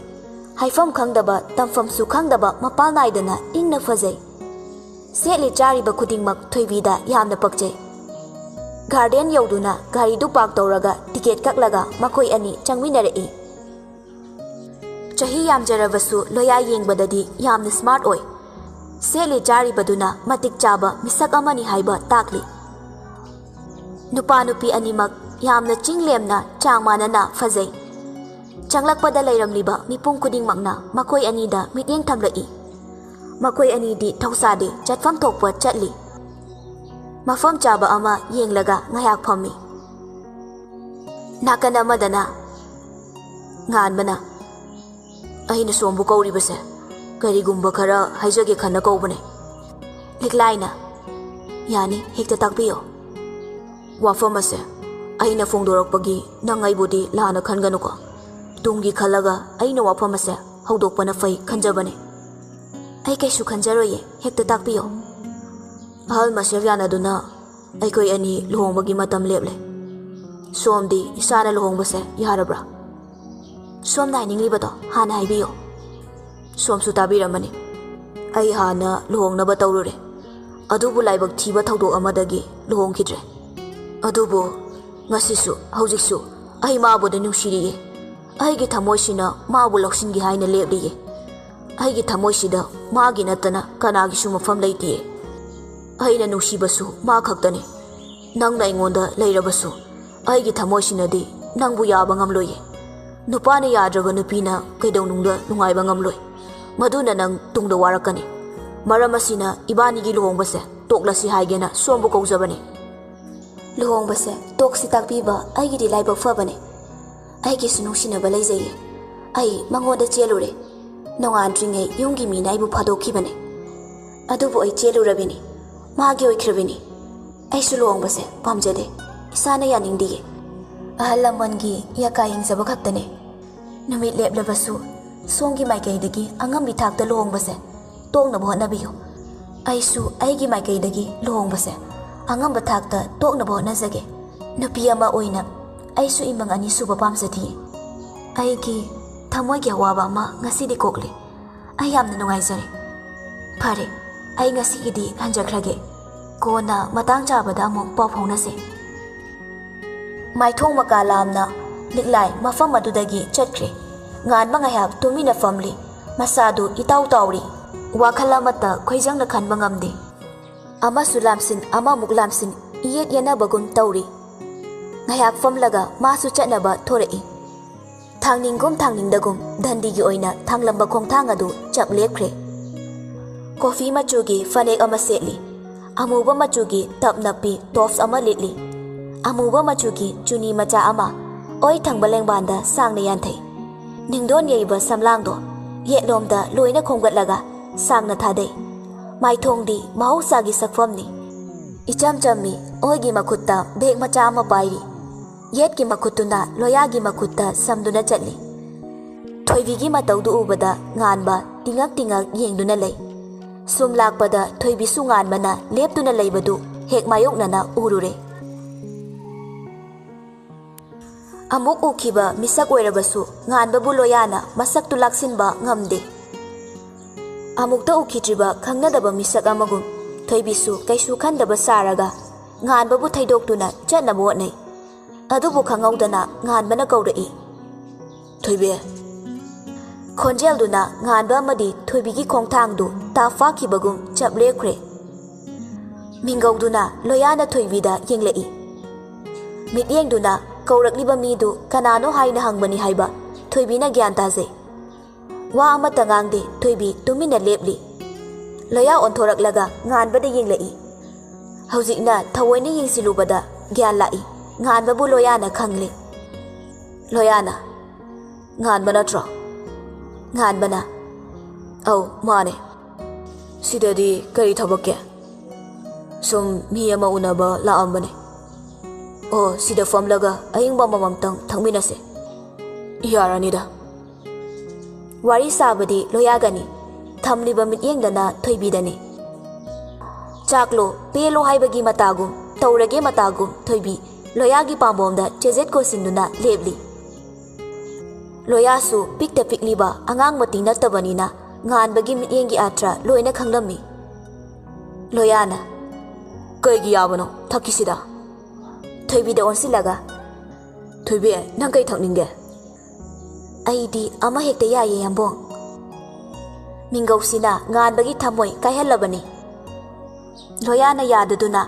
ꯍꯥꯏꯐꯝ ꯈꯪꯗꯕ, ꯇꯝꯐꯝꯁꯨ ꯈꯪꯗꯕ, ꯃꯄꯥꯜ ꯅꯥꯏꯗꯅ ꯏꯪꯅ ꯐꯖꯩ꯫ ꯁꯦꯠꯂꯤ ꯆꯥꯔꯤꯕ ꯈꯨꯗꯤꯡꯃꯛ ꯊꯣꯏꯕꯤꯗ ꯌꯥꯝꯅ ꯄꯛꯆꯩ꯫ ꯒꯥꯔꯗꯦꯟ ꯌꯧꯗꯨꯅ ꯒꯥꯔꯤꯗꯨ ꯄꯥꯔꯛ ꯇꯧꯔꯒ ꯇꯤꯀꯦꯠ ꯀꯛꯂꯒ ꯃꯈꯣꯏ ꯑꯅꯤ ꯆꯪꯃꯤꯟꯅꯔꯛꯏ꯫ ꯆꯍꯤ ꯌꯥꯝꯖꯔꯕꯁꯨ ꯂꯣꯌꯥ ꯌꯦꯡꯕꯗꯗꯤ ꯌꯥꯝꯅ ꯁ꯭ꯃꯥꯔꯠ ꯑꯣꯏ꯫ ꯁꯦꯠꯂꯤ ꯆꯥꯔꯤꯕꯗꯨꯅ ꯃꯇꯤꯛ ꯆꯥꯕ ꯃꯤꯁꯛ ꯑꯃꯅꯤ ꯍꯥꯏꯕ ꯇꯥꯛꯂꯤ꯫ ꯅꯨꯄꯥ ꯅꯨꯄꯤ ꯑꯅꯤꯃꯛ ꯌꯥꯝꯅ ꯆꯤꯡ ꯂꯦꯝꯅ ꯆꯥꯡ ꯃꯥꯟꯅꯅ ꯐꯖꯩ꯫ ꯆꯪꯂꯛꯄꯗ ꯂꯩꯔꯝꯂꯤꯕ ꯃꯤꯄꯨꯝ ꯈꯨꯗꯤꯡꯃꯛꯅ ꯃꯈꯣꯏ ꯑꯅꯤꯗ ꯃꯤꯠꯌꯦꯡ ꯊꯝꯂꯛꯏ꯫ ꯃꯈꯣꯏ ꯑꯅꯤꯗꯤ ꯊꯧꯁꯥꯗꯦ, ꯆꯠꯐꯝ ꯊꯣꯛꯄ ꯆꯠꯂꯤ꯫ ꯃꯐꯝ ꯆꯥꯕ ꯑꯃ ꯌꯦꯡꯂꯒ ꯉꯥꯏꯍꯥꯛ ꯐꯝꯃꯤ꯫ ꯅꯥꯀꯟ ꯑꯃꯗꯅ ꯉꯥꯟꯕꯅ, "ꯑꯩꯅ ꯁꯣꯝꯕꯨ ꯀꯧꯔꯤꯕꯁꯦ ꯀꯔꯤꯒꯨꯝꯕ ꯈꯔ ꯍꯥꯏꯖꯒꯦ ꯈꯟꯅ ꯀꯧꯕꯅꯦ꯫" ꯂꯤꯛꯂꯥꯏꯅ, "ꯌꯥꯅꯤ, ꯍꯦꯛꯇ ꯇꯥꯛꯄꯤꯌꯣ꯫" "ꯋꯥꯐꯝ ꯑꯁꯦ ꯑꯩꯅ ꯐꯣꯡꯗꯣꯔꯛꯄꯒꯤ ꯅꯪ ꯑꯩꯕꯨꯗꯤ ꯂꯥꯟꯅ ꯈꯟꯒꯅꯨꯀꯣ꯫ ꯇꯨꯡꯒꯤ ꯈꯜꯂꯒ ꯑꯩꯅ ꯋꯥꯐꯝ ꯑꯁꯦ ꯍꯧꯗꯣꯛꯄꯅ ꯐꯩ ꯈꯟꯖꯕꯅꯦ꯫" "ꯑꯩ ꯀꯩꯁꯨ ꯈꯟꯖꯔꯣꯏꯌꯦ, ꯍꯦꯛꯇ ꯇꯥꯛꯄꯤꯌꯣ꯫" "ꯑꯍꯜ ꯃꯁꯦꯜ ꯌꯥꯅꯗꯨꯅ ꯑꯩꯈꯣꯏ ꯑꯅꯤ ꯂꯨꯍꯣꯡꯕꯒꯤ ꯃꯇꯝ ꯂꯦꯞꯂꯦ꯫ ꯁꯣꯝꯗꯤ ꯏꯁꯥꯅ ꯂꯨꯍꯣꯡꯕꯁꯦ ꯌꯥꯔꯕ꯭ꯔꯥ?" "ꯁꯣꯝꯅ ꯍꯥꯏꯅꯤꯡꯂꯤꯕꯗꯣ ꯍꯥꯟꯅ ꯍꯥꯏꯕꯤꯌꯨ꯫" "ꯁꯣꯝꯁꯨ ꯇꯥꯕꯤꯔꯝꯃꯅꯤ, ꯑꯩ ꯍꯥꯟꯅ ꯂꯨꯍꯣꯡꯅꯕ ꯇꯧꯔꯨꯔꯦ, ꯑꯗꯨꯕꯨ ꯂꯥꯏꯕꯛ ꯊꯤꯕ ꯊꯧꯗꯣꯛ ꯑꯃꯗꯒꯤ ꯂꯨꯍꯣꯡꯈꯤꯗ꯭ꯔꯦ꯫ ꯑꯗꯨꯕꯨ ꯉꯁꯤꯁꯨ, ꯍꯧꯖꯤꯛꯁꯨ ꯑꯩ ꯃꯥꯕꯨꯗ ꯅꯨꯡꯁꯤꯔꯤꯌꯦ꯫ ꯑꯩꯒꯤ ꯊꯃꯣꯏꯁꯤꯅ ꯃꯥꯕꯨ ꯂꯧꯁꯤꯟꯒꯦ ꯍꯥꯏꯅ ꯂꯦꯞꯂꯤꯌꯦ꯫ ꯑꯩꯒꯤ ꯊꯃꯣꯏꯁꯤꯗ ꯃꯥꯒꯤ ꯅꯠꯇꯅ ꯀꯅꯥꯒꯤꯁꯨ ꯃꯐꯝ ꯂꯩꯇꯦ꯫ ꯑꯩꯅ ꯅꯨꯡꯁꯤꯕꯁꯨ ꯃꯥ ꯈꯛꯇꯅꯤ꯫ ꯅꯪꯅ ꯑꯩꯉꯣꯟꯗ ꯂꯩꯔꯕꯁꯨ, ꯑꯩꯒꯤ ꯊꯃꯣꯏꯁꯤꯅꯗꯤ ꯅꯪꯕꯨ ꯌꯥꯕ ꯉꯝꯂꯣꯏꯌꯦ꯫ ꯅꯨꯄꯥꯅ ꯌꯥꯗ꯭ꯔꯒ ꯅꯨꯄꯤꯅ ꯀꯩꯗꯧꯅꯨꯡꯗ ꯅꯨꯡꯉꯥꯏꯕ ꯉꯝꯂꯣꯏ꯫ ꯃꯗꯨꯅ ꯅꯪ ꯇꯨꯡꯗ ꯋꯥꯔꯛꯀꯅꯤ꯫ ꯃꯔꯝ ꯑꯁꯤꯅ ꯏꯕꯥꯅꯤꯒꯤ ꯂꯨꯍꯣꯡꯕꯁꯦ ꯇꯣꯛꯂꯁꯤ ꯍꯥꯏꯒꯦꯅ ꯁꯣꯝꯕꯨ ꯀꯧꯖꯕꯅꯤ꯫ ꯂꯨꯍꯣꯡꯕꯁꯦ ꯇꯣꯛꯁꯤ ꯇꯥꯛꯄꯤꯕ ꯑꯩꯒꯤꯗꯤ ꯂꯥꯏꯕꯛ ꯐꯕꯅꯦ꯫ ꯑꯩꯒꯤꯁꯨ ꯅꯨꯡꯁꯤꯅꯕ ꯂꯩꯖꯩꯌꯦ꯫ ꯑꯩ ꯃꯉꯣꯟꯗ ꯆꯦꯜꯂꯨꯔꯦ꯫ ꯅꯣꯡꯉꯥꯟꯗ꯭ꯔꯤꯉꯩ ꯌꯨꯝꯒꯤ ꯃꯤꯅ ꯑꯩꯕꯨ ꯐꯥꯗꯣꯛꯈꯤꯕꯅꯦ꯫ ꯑꯗꯨꯕꯨ ꯑꯩ ꯆꯦꯜꯂꯨꯔꯕꯤꯅꯤ꯫ ꯃꯥꯒꯤ ꯑꯣꯏꯈ꯭ꯔꯕꯤꯅꯤ꯫ ꯑꯩꯁꯨ ꯂꯨꯍꯣꯡꯕꯁꯦ ꯄꯥꯝꯖꯗꯦ꯫ ꯏꯁꯥꯅ ꯌꯥꯅꯤꯡꯗꯤꯌꯦ꯫ ꯑꯍꯜ ꯂꯃꯟꯒꯤ ꯌꯥꯀꯥ ꯌꯦꯡꯖꯕ ꯈꯛꯇꯅꯦ꯫ ꯅꯨꯃꯤꯠ ꯂꯦꯞꯂꯕꯁꯨ ꯁꯣꯝꯒꯤ ꯃꯥꯏꯀꯩꯗꯒꯤ ꯑꯉꯝꯕꯤ ꯊꯥꯛꯇ ꯂꯨꯍꯣꯡꯕꯁꯦ ꯇꯣꯛꯅꯕ ꯍꯣꯠꯅꯕꯤꯌꯨ꯫ ꯑꯩꯁꯨ ꯑꯩꯒꯤ ꯃꯥꯏꯀꯩꯗꯒꯤ ꯂꯨꯍꯣꯡꯕꯁꯦ ꯑꯉꯝꯕ ꯊꯥꯛꯇ ꯇꯣꯛꯅꯕ ꯍꯣꯠꯅꯖꯒꯦ꯫ ꯅꯨꯄꯤ ꯑꯃ ꯑꯣꯏꯅ ꯑꯩꯁꯨ ꯏꯃꯪ ꯑꯅꯤ ꯁꯨꯕ ꯄꯥꯝꯖꯗꯤꯌꯦ꯫ ꯑꯩꯒꯤ ꯊꯃꯣꯏꯒꯤ ꯑꯋꯥꯕ ꯑꯃ ꯉꯁꯤꯗꯤ ꯀꯣꯛꯂꯦ꯫ ꯑꯩ ꯌꯥꯝꯅ ꯅꯨꯡꯉꯥꯏꯖꯔꯦ꯫ ꯐꯔꯦ, ꯑꯩ ꯉꯁꯤꯒꯤꯗꯤ ꯍꯟꯖꯈ꯭ꯔꯒꯦ꯫ ꯀꯣꯟꯅ ꯃꯇꯥꯡ ꯆꯥꯕꯗ ꯑꯃꯨꯛ ꯄꯥꯎ ꯐꯥꯎꯅꯁꯦ꯫ ꯃꯥꯏꯊꯣꯡ ꯃꯀꯥ ꯂꯥꯝꯅ ꯂꯤꯛꯂꯥꯏ ꯃꯐꯝ ꯑꯗꯨꯗꯒꯤ ꯆꯠꯈ꯭ꯔꯦ꯫ ꯉꯥꯟꯕ ꯉꯥꯏꯍꯥꯛ ꯇꯨꯃꯤꯟꯅ ꯐꯝꯂꯤ꯫ ꯃꯁꯥꯗꯨ ꯏꯇꯥꯎ ꯇꯥꯎꯔꯤ꯫ ꯋꯥꯈꯜ ꯑꯃꯠꯇ ꯈꯣꯏꯖꯪꯅ ꯈꯟꯕ ꯉꯝꯗꯦ꯫ ꯑꯃꯁꯨ ꯂꯥꯝꯁꯤꯟ, ꯑꯃꯃꯨꯛ ꯂꯥꯝꯁꯤꯟ, ꯏꯌꯦꯠ ꯌꯦꯠꯅꯕꯒꯨꯝ ꯇꯧꯔꯤ꯫ ꯉꯥꯏꯍꯥꯛ ꯐꯝꯂꯒ ꯃꯥꯁꯨ ꯆꯠꯅꯕ ꯊꯣꯔꯛꯏ꯫ ꯊꯥꯡꯅꯤꯡꯒꯨꯝ ꯊꯥꯡꯅꯤꯡꯗꯒꯨꯝ ꯙꯟꯗꯤꯒꯤ ꯑꯣꯏꯅ ꯊꯥꯡꯂꯝꯕ ꯈꯣꯡꯊꯥꯡ ꯑꯗꯨ ꯆꯞ ꯂꯦꯞꯈ꯭ꯔꯦ꯫ ꯀꯣꯐꯤ ꯃꯆꯨꯒꯤ ꯐꯅꯦꯛ ꯑꯃ ꯁꯦꯠꯂꯤ꯫ ꯑꯃꯨꯕ ꯃꯆꯨꯒꯤ ꯇꯞ ꯅꯞꯄꯤ ꯇꯣꯞꯁ ꯑꯃ ꯂꯤꯠꯂꯤ꯫ ꯑꯃꯨꯕ ꯃꯆꯨꯒꯤ ꯆꯨꯅꯤ ꯃꯆꯥ ꯑꯃ ꯑꯣꯏ ꯊꯪꯕ ꯂꯦꯡꯕꯥꯟꯗ ꯁꯥꯡꯅ ꯌꯥꯟꯊꯩ꯫ ꯅꯤꯡꯗꯣꯟ ꯌꯩꯕ ꯁꯝꯂꯥꯡꯗꯣ ꯌꯦꯠꯂꯣꯝꯗ ꯂꯣꯏꯅ ꯈꯣꯝꯒꯠꯂꯒ ꯁꯥꯡꯅ ꯊꯥꯗꯩ꯫ ꯃꯥꯏꯊꯣꯡꯗꯤ ꯃꯍꯧꯁꯥꯒꯤ ꯁꯛꯐꯝꯅꯤ꯫ ꯏꯆꯝ ꯆꯝꯃꯤ꯫ ꯑꯣꯏꯒꯤ ꯃꯈꯨꯠꯇ ꯕꯦꯒ ꯃꯆꯥ ꯑꯃ ꯄꯥꯏꯔꯤ꯫ ꯌꯦꯠꯀꯤ ꯃꯈꯨꯠꯇꯨꯅ ꯂꯣꯌꯥꯒꯤ ꯃꯈꯨꯠꯇ ꯁꯝꯗꯨꯅ ꯆꯠꯂꯤ꯫ ꯊꯣꯏꯕꯤꯒꯤ ꯃꯇꯧꯗꯨ ꯎꯕꯗ ꯉꯥꯟꯕ ꯇꯤꯉꯛ ꯇꯤꯉꯛ ꯌꯦꯡꯗꯨꯅ ꯂꯩ꯫ ꯁꯨꯝ ꯂꯥꯛꯄꯗ ꯊꯣꯏꯕꯤꯁꯨ ꯉꯥꯟꯕꯅ ꯂꯦꯞꯇꯨꯅ ꯂꯩꯕꯗꯨ ꯍꯦꯛ ꯃꯥꯌꯣꯛꯅꯅ ꯎꯔꯨꯔꯦ꯫ ꯑꯃꯨꯛ ꯎꯈꯤꯕ ꯃꯤꯁꯛ ꯑꯣꯏꯔꯕꯁꯨ ꯉꯥꯟꯕꯕꯨ ꯂꯣꯌꯥꯅ ꯃꯁꯛꯇꯨ ꯂꯥꯛꯁꯤꯟꯕ ꯉꯝꯗꯦ꯫ ꯑꯃꯨꯛꯇ ꯎꯈꯤꯗ꯭ꯔꯤꯕ ꯈꯪꯅꯗꯕ ꯃꯤꯁꯛ ꯑꯃꯒꯨꯝ ꯊꯣꯏꯕꯤꯁꯨ ꯀꯩꯁꯨ ꯈꯟꯗꯕ ꯁꯥꯔꯒ ꯉꯥꯟꯕꯕꯨ ꯊꯩꯗꯣꯛꯇꯨꯅ ꯆꯠꯅꯕ ꯍꯣꯠꯅꯩ꯫ ꯑꯗꯨꯕꯨ ꯈꯪꯍꯧꯗꯅ ꯉꯥꯟꯕꯅ ꯀꯧꯔꯛꯏ, "ꯊꯣꯏꯕꯤ!" ꯈꯣꯟꯖꯦꯜꯗꯨꯅ ꯉꯥꯟꯕ ꯑꯃꯗꯤ ꯊꯣꯏꯕꯤꯒꯤ ꯈꯣꯡꯊꯥꯡꯗꯨ ꯇꯥ ꯐꯥꯈꯤꯕꯒꯨꯝ ꯆꯞ ꯂꯦꯞꯈ꯭ꯔꯦ꯫ ꯃꯤꯡꯒꯧꯗꯨꯅ ꯂꯣꯌꯥꯅ ꯊꯣꯏꯕꯤꯗ ꯌꯦꯡꯂꯛꯏ꯫ ꯃꯤꯠꯌꯦꯡꯗꯨꯅ ꯀꯧꯔꯛꯂꯤꯕ ꯃꯤꯗꯨ ꯀꯅꯥꯅꯣ ꯍꯥꯏꯅ ꯍꯪꯕꯅꯤ ꯍꯥꯏꯕ ꯊꯣꯏꯕꯤꯅ ꯒ꯭ꯌꯥꯟ ꯇꯥꯖꯩ꯫ ꯋꯥ ꯑꯃꯠꯇ ꯉꯥꯡꯗꯦ ꯊꯣꯏꯕꯤ, ꯇꯨꯃꯤꯟꯅ ꯂꯦꯞꯂꯤ꯫ ꯂꯣꯌꯥ ꯑꯣꯟꯊꯣꯔꯛꯂꯒ ꯉꯥꯟꯕꯗ ꯌꯦꯡꯂꯛꯏ꯫ ꯍꯧꯖꯤꯛꯅ ꯊꯑꯣꯏꯅ ꯌꯦꯡꯁꯤꯜꯂꯨꯕꯗ ꯒ꯭ꯌꯥꯟ ꯂꯥꯛꯏ꯫ ꯉꯥꯟꯕꯕꯨ ꯂꯣꯌꯥꯅ ꯈꯪꯂꯦ꯫ ꯂꯣꯌꯥꯅ, "ꯉꯥꯟꯕ ꯅꯠꯇ꯭ꯔꯣ?" ꯉꯥꯟꯕꯅ, "ꯑꯧ, ꯃꯥꯅꯦ꯫ ꯁꯤꯗꯗꯤ ꯀꯔꯤ ꯊꯕꯛꯀꯤ?" "ꯁꯨꯝ ꯃꯤ ꯑꯃ ꯎꯅꯕ ꯂꯥꯛꯑꯝꯕꯅꯦ꯫" "ꯑꯣ, ꯁꯤꯗ ꯐꯝꯂꯒ ꯑꯏꯪꯕ ꯑꯃꯃꯝꯇꯪ ꯊꯛꯃꯤꯟꯅꯁꯦ꯫" "ꯌꯥꯔꯅꯤꯗ꯫" ꯋꯥꯔꯤ ꯁꯥꯕꯗꯤ ꯂꯣꯌꯥꯒꯅꯤ꯫ ꯊꯝꯂꯤꯕ ꯃꯤꯠꯌꯦꯡꯗꯅ ꯊꯣꯏꯕꯤꯗꯅꯤ꯫ ꯆꯥꯛꯂꯣ ꯄꯦꯜꯂꯣ ꯍꯥꯏꯕꯒꯤ ꯃꯇꯥꯒꯨꯝ, ꯇꯧꯔꯒꯦ ꯃꯇꯥꯒꯨꯝ ꯊꯣꯏꯕꯤ ꯂꯣꯌꯥꯒꯤ ꯄꯥꯝꯕꯣꯝꯗ ꯆꯦꯖꯦꯠ ꯀꯣꯟꯁꯤꯟꯗꯨꯅ ꯂꯦꯞꯂꯤ꯫ ꯂꯣꯌꯥꯁꯨ ꯄꯤꯛꯇ ꯄꯤꯛꯂꯤꯕ ꯑꯉꯥꯡꯃꯛꯇꯤ ꯅꯠꯇꯕꯅꯤꯅ ꯉꯥꯟꯕꯒꯤ ꯃꯤꯠꯌꯦꯡꯒꯤ ꯑꯥꯔꯊ ꯂꯣꯏꯅ ꯈꯪꯂꯝꯃꯤ꯫ ꯂꯣꯌꯥꯅ, "ꯀꯩꯒꯤ ꯌꯥꯕꯅꯣ ꯊꯛꯈꯤꯁꯤꯗ?" ꯊꯣꯏꯕꯤꯗ ꯑꯣꯟꯁꯤꯜꯂꯒ, "ꯊꯣꯏꯕꯤ, ꯅꯪ ꯀꯩ ꯊꯛꯅꯤꯡꯒꯦ?" "ꯑꯩꯗꯤ ꯑꯃ ꯍꯦꯛꯇ ꯌꯥꯏꯌꯦ, ꯌꯥꯝꯕꯣꯡ꯫" ꯃꯤꯡꯒꯧꯁꯤꯅ ꯉꯥꯟꯕꯒꯤ ꯊꯃꯣꯏ ꯀꯥꯏꯍꯜꯂꯕꯅꯤ꯫ ꯂꯣꯌꯥꯅ ꯌꯥꯗꯗꯨꯅ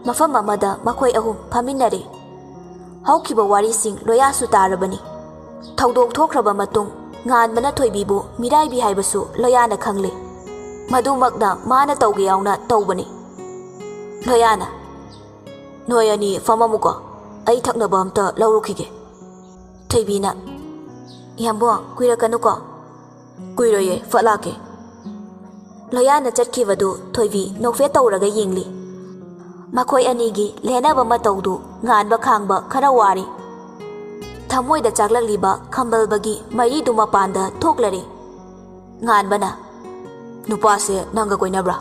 ꯃꯐꯝ ꯑꯃꯗ ꯃꯈꯣꯏ ꯑꯍꯨꯝ ꯐꯝꯃꯤꯟꯅꯔꯦ꯫ ꯍꯧꯈꯤꯕ ꯋꯥꯔꯤꯁꯤꯡ ꯂꯣꯌꯥꯁꯨ ꯇꯥꯔꯕꯅꯤ꯫ ꯊꯧꯗꯣꯛ ꯊꯣꯛꯈ꯭ꯔꯕ ꯃꯇꯨꯡ ꯉꯥꯟꯕꯅ ꯊꯣꯏꯕꯤꯕꯨ ꯃꯤꯔꯥꯏꯕꯤ ꯍꯥꯏꯕꯁꯨ ꯂꯣꯌꯥꯅ ꯈꯪꯂꯦ꯫ ꯃꯗꯨꯃꯛꯅ ꯃꯥꯅ ꯇꯧꯒꯦ ꯌꯥꯎꯅ ꯇꯧꯕꯅꯤ꯫ ꯂꯣꯌꯥꯅ, "ꯅꯣꯏ ꯑꯅꯤ ꯐꯝꯃꯝꯃꯨꯀꯣ, ꯑꯩ ꯊꯛꯅꯕ ꯑꯝꯇ ꯂꯧꯔꯨꯈꯤꯒꯦ꯫" ꯊꯣꯏꯕꯤꯅ, "ꯌꯥꯝꯕꯣꯡ, ꯀꯨꯏꯔꯛꯀꯅꯨꯀꯣ꯫" "ꯀꯨꯏꯔꯣꯏꯌꯦ, ꯐꯠ ꯂꯥꯛꯀꯦ꯫" ꯂꯣꯌꯥꯅ ꯆꯠꯈꯤꯕꯗꯨ ꯊꯣꯏꯕꯤ ꯅꯣꯛꯐꯦꯠ ꯇꯧꯔꯒ ꯌꯦꯡꯂꯤ꯫ ꯃꯈꯣꯏ ꯑꯅꯤꯒꯤ ꯂꯦꯟꯅꯕ ꯃꯇꯧꯗꯨ ꯉꯥꯟꯕ ꯈꯥꯡꯕ ꯈꯔ ꯋꯥꯔꯤ꯫ ꯊꯃꯣꯏꯗ ꯆꯥꯛꯂꯛꯂꯤꯕ ꯈꯝꯕꯜꯕꯒꯤ ꯃꯩꯔꯤꯗꯨ ꯃꯄꯥꯟꯗ ꯊꯣꯛꯂꯔꯦ꯫ ꯉꯥꯟꯕꯅ, "ꯅꯨꯄꯥꯁꯦ ꯅꯪꯒ ꯀꯣꯏꯅꯕ꯭ꯔꯥ?"